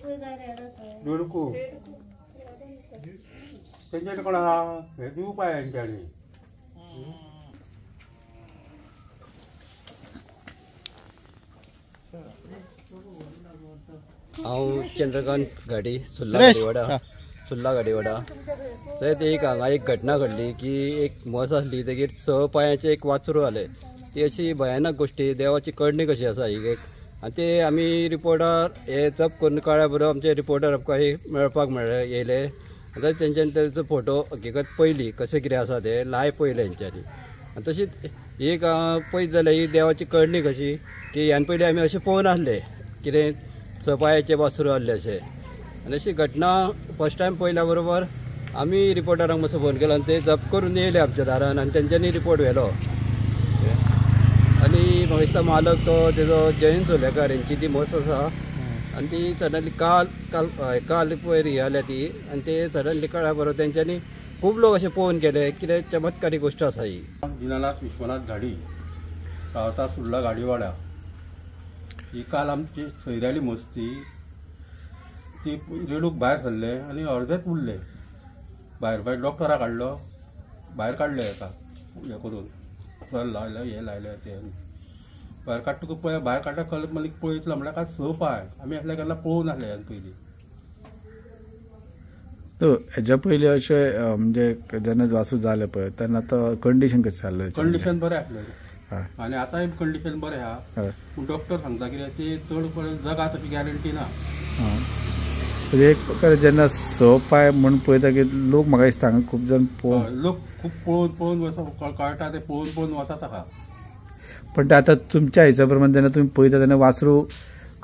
रेडकू तेंच्यानी कोण आहा हे दिवपा हेंच्यांनी. हांव चंद्रकांत घाडी, सुर्ला गाडीवाडा, सुर्ला गाडीवाडा. थंय एक हांगा एक घटना घडली की एक म्हस आसली, तेगेर 6 पांयाचें एक वाचरू जालें. ती अशी भयानक गोश्टी, देवाची करणी कशी आसा ही एक. आनी ते आमी रिपोर्टर हे जप करून कळ्ळ्या बरोबर आमचे रिपोर्टर आमकां मेळपाक मेळ्ळे येयले. आतां तेंच्यांनी तेजो फोटो हकीकत पयली कशें कितें आसा तें लायव पयलें हेंच्यांनी. आनी तशीच एक पळयत जाल्यार ही देवाची करणी कशी की ह्यान पयलीं आमी अशें पळोवन आसले कितें 6 पांयाचे वासरू आहले अशें. आनी अशी घटना फर्स्ट टायम पळयल्या बरोबर आमी रिपोर्टरांक मातसो फोन केलो आनी ते जप करून येयले आमच्या दारान आनी तेंच्यांनी रिपोर्ट व्हेलो. आनी म्हाका दिसता मालक तो तेजो जयंत सोलेकर हेंची ती म्हस आसा. आनी ती सडनली काल काल काल पयर ही जाल्या ती. आनी ते सडनली कळ्ळ्या बरोबर तेंच्यांनी खूब लोक अशें पळोवन गेले कितें चमत्कारी गोश्ट आसा ही. दिनानाथ विश्वनाथ घाडी, सावता सुर्ला गाडीवाडा. ही काल आमची सोयऱ्याली म्हस ती ती रेडूक भायर सरले आनी अर्देच उरले भायर. भायर डॉक्टराक हाडलो, भायर काडले हेका हें करून सर लायलें हें लायलें तें भायर काडटकूच पळय भायर काडटा कल मागीर पळयतलो म्हणल्यार काल 6 पांय आमी असले केन्ना पळोवंक नासले ह्यान पयलीं. हेज्या पयलीं अशें म्हणजे जेन्ना वासू जालें पळय तेन्ना तो कंडिशन कशें जाल्लें? कंडिशन बरें आसलें आनी आतांय कंडिशन बरें आहा. पूण डॉक्टर सांगता कितें ते चड पळय जगा तशी गॅरंटी ना. म्हणजे एक प्रकारे जेन्ना 6 पांय म्हूण पळयता की लोक म्हाका दिसता हांगा खूब जाण पळोवन लोक खूब पळोवन पळोवन वता, कळटा ते पळोवन पळोवन वतात आहा. पण ते आतां तुमच्या हिशोबा प्रमाण जेन्ना तुमी पळयता तेन्ना वासरू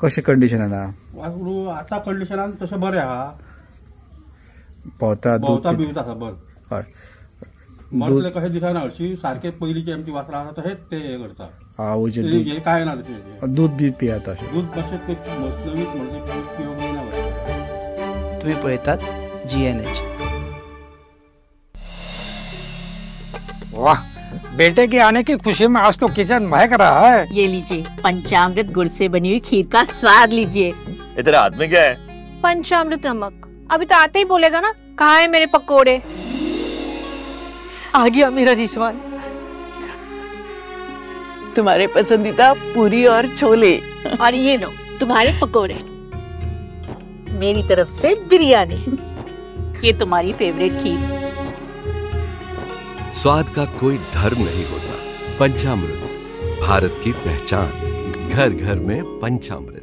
कशें कंडिशनान आहा? वासरू आतां कंडिशनान तशें बरें आहा, भोंवता भोंवता बिवता आसा बरें. हय, मरतले कशें दिसना, हरशीं सारकें पयलींचे आमची वासरां आसा तशेंच ते हें करता. हें कांय ना तशें दूद बी पियाता अशें दूद कशें ते नवीच म्हणजे दूद पिवंक येना. तुम्ही पळयतात GNH. वाह, बेटे के आने की खुशी में आज तो किचन महक रहा है. ये लीजिए पंचामृत गुड़ से बनी हुई खीर का स्वाद लीजिए. ये तेरे हाथ में क्या है? पंचामृत नमक. अभी तो आते ही बोलेगा ना कहाँ है मेरे पकोड़े. आ गया मेरा रिजवान, तुम्हारे पसंदीदा पूरी और छोले. और ये लो तुम्हारे पकोड़े, मेरी तरफ से बिरयानी, ये तुम्हारी फेवरेट खीर. स्वाद का कोई धर्म नहीं होता. पंचामृत भारत की पहचान, घर घर में पंचामृत.